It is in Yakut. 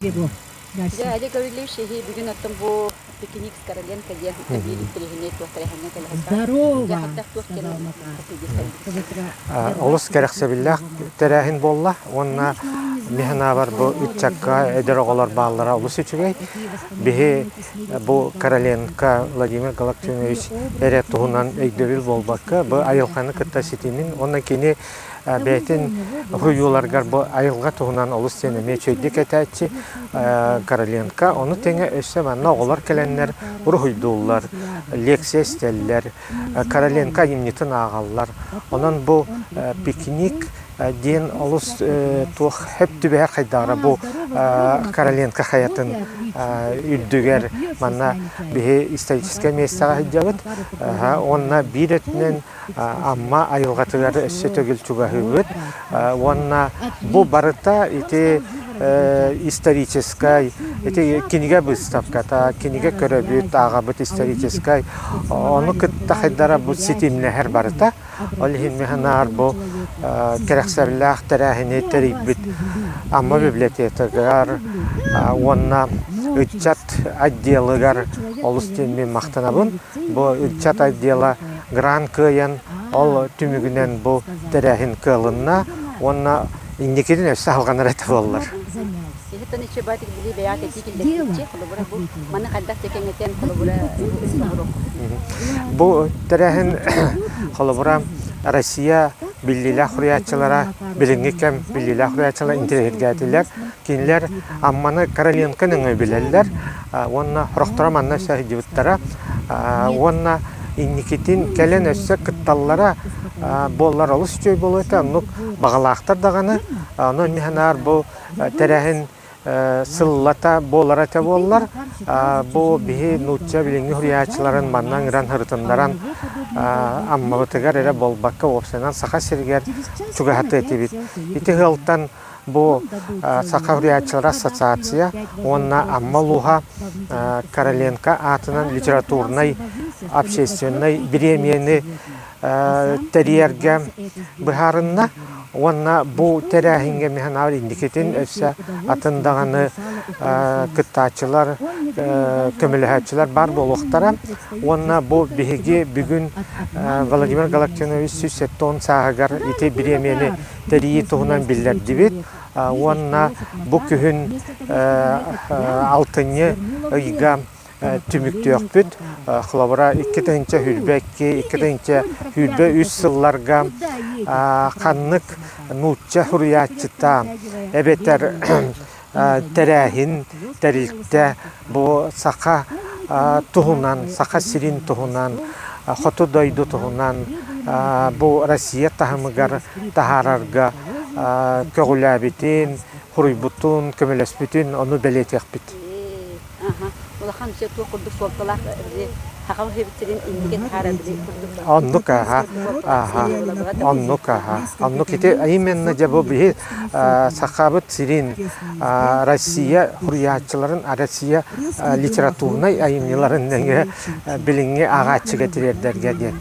Дьэ, Олег Гаврильевич, эһи бүгүн оттон бу пикник с Короленко диэн биир интэриэһинэй туох тэрээһиҥҥэ кэлэһэллэр. Дьэ, хайдах туох диэн Олус кэрэхсэбиллээх тэрээһин буолла уонна мин санаабар бу ыччакка эдэр оҕолор бааллара олус үчүгэй. Биһи бу Короленко Владимир Галактионович эрэ туһунан өйдөбүл буолбакка, бу айылҕаны кытта ситимин уонна кини бэйэтин уһуйууларыгар бу айылҕа туһунан олус диэн эмиэ үчүгэйдик этээччи Короленко. Ону тэҥэ өссө манна оҕолор кэлэннэр уруһуйдууллар, лекция истэллэр, Короленко айымньытын ааҕаллар. Онон бу пикник диэн олус туох хөп түбэһэр хайдаҕара бу Короленко хайатын үрдүгэр манна биһи историческай миэстэҕэ сылдьабыт. Уонна биир өттүнэн Амма айылҕатыгар өссө төгүл чугаһыыбыт уонна бу барыта ити историческай ити кинигэ быыстапката, кинигэ көрөбүт, ааҕабыт историческай ону кытта хайдара бу ситимнэһэр барыта. Ол иһин мин санаар бу кэрэхсэбиллээх тэрээһини тэрийбит Амма библиотекатыгар уонна ыччат отделыгар олус диэн мин махтанабын. Бу ыччат отдела грант кыайан, ол түмүгүнэн бу тэрээһин кыалынна уонна инникитин өссө салҕанар этэ буоллар. Бу тэрээһин холобура Россия биллиилээх суруйааччылара билиҥҥи кэм биллиилээх суруйааччылара интэриэһиргээтилэр. Кинилэр Амманы Короленко нөҥүө билэллэр уонна сорохторо манна сылдьыбыттара уонна инникитин кэлэн өссө кытталлара буоллар олус үчүгэй буолуо этэ. Оннук баҕалаахтар даҕаны. Онон мин санаабар бу тэрээһин сыллата буолара этэ буоллар бу биһи нуучча билиҥҥи суруйааччыларын манна ыҥыран сырытыннаран Аммабытыгар эрэ буолбакка уопсайынан Саха сиригэр чугаһатыа этибит. Ити ыалтан Бу Саха суруйааччылара ассоциация уонна Амма улууһа Короленко аатынан литературнай общественнай бириэмийэни тэрийэргэ быһаарынна уонна бу тэрээһиҥҥэ мин санаабар инникитин өссө атын даҕаны кыттааччылар, көмөлөһөөччүлэр баар буолуохтара уонна бу биһиги бүгүн Владимир Галактионович 170 сааһыгар ити бириэмийэни тэрийии туһунан биллэрдибит уонна бу күһүн алтынньы ыйга түмүктүөхпүт. Холобура, 2022, 2023 сылларга ханнык нуучча суруйааччыта эбэтэр тэрээһин тэрилтэ бу саха туһунан, Саха сирин туһунан, хоту дойду туһунан бу Россия таһымыгар таһаарарга көҕүлээбитин, суруйбутун, көмөлөспүтүн ону бэлиэтиэхпит. Улахан дьэ туох курдук суолталаах саха сирин инники таһаарар курдук. Оннук аха, аха, оннук аха. Оннук ити именно дьэ бу биһи сахабыт сирин Россия суруйааччыларын Россия литературнай айымньыларын нөҥүө билиҥҥи ааҕааччыга тириэрдэргэ диэн.